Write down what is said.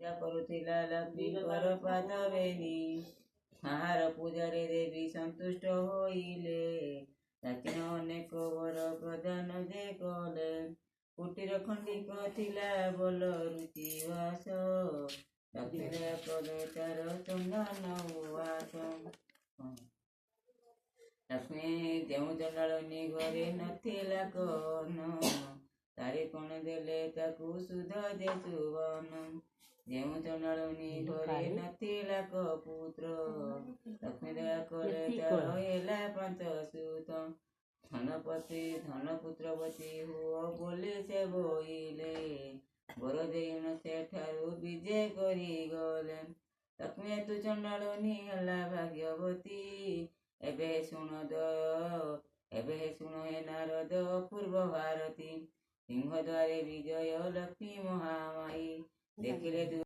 ପୂଜା କରୁଥିଲା ଲକ୍ଷ୍ମୀଙ୍କର ପାଦ ବେନି। ତାହାର ପୂଜାରେ ଦେବୀ ସନ୍ତୁଷ୍ଟ ହୋଇଲେ, ପ୍ରାଚୀନ ଅନେକ ବର ପ୍ରଦାନ ଯେ କଲେ। କୁଟୀର ଖଣ୍ଡିକ ଥିଲା ବଲ ରୁଚି ବାସ, ଲକ୍ଷ୍ମୀ ଦୟା କଲେ ତାର ଚନ୍ଦନ ଉଆସ। ଲକ୍ଷ୍ମୀ ଯେଉଁ ଚଣ୍ଡାଳୁନୀ ଘରେ ନଥିଲା କନ, ତାରି କଣ ଦେଲେ ତାକୁ ସୁଧ ଯେ ସୁବନ। ଯେଉଁ ଚଣ୍ଡାଳୁନୀ ଘରେ ନଥିଲା କ ପୁତ୍ର, ଲକ୍ଷ୍ମୀ ଦୟା କଲେ ତାର ହେଲା ପାଞ୍ଚ ସୁତ। ଧନପତି ଧନ ପୁତ୍ରବତୀ ହୁଅ ବୋଲି ସେ ବୋଇଲେ, ବର ଦେଇଣ ସେଠାରୁ ବିଜେ କରି ଗଲେ। ଲକ୍ଷ୍ମୀ ତୁ ଚଣ୍ଡାଳୁନୀ ହେଲା ଭାଗ୍ୟବତୀ। ଏବେ ଶୁଣ ଏବେ ଶୁଣ ହେ ନାରଦ ପୂର୍ବ ଭାରତୀ। ସିଂହ ଦ୍ୱାରେ ବିଜୟ ଲକ୍ଷ୍ମୀ ମହାମାୟୀ ଦେଖିଲେ।